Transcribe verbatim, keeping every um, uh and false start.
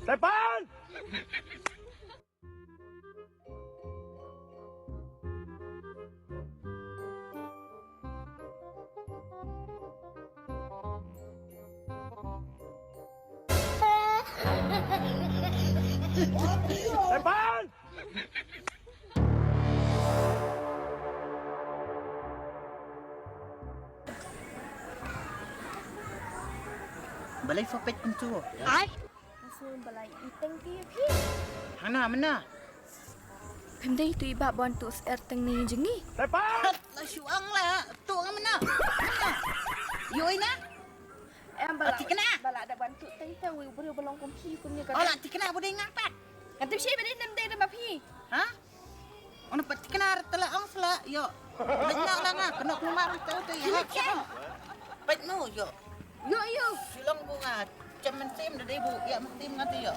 Sepan! Sepan! Balei pha peit kumtu? Ai. Nga sngew ba la ïohi teng ki ïa phi. Hana mana? Phim dei tu i Bah ban tu sher teng ni jong ngi. Tepat! La shu ong la tu nga mana? Mana? Ïohi na? Em ba la. Ati kena? Ba la da ban tu teng te wi briew ba long kum phi kum ni ka. Oh, la ati kena ba dei nga pat. Kan tu shi ba dei nem dei da ma phi. Ha? Ono pat kena tela ong sela yo. Lek na la nga kena keluar tu tu ya. Pat no yo. Yo yo. Silong bunga. Cem mentim da dei bu ya mentim nga tu yo.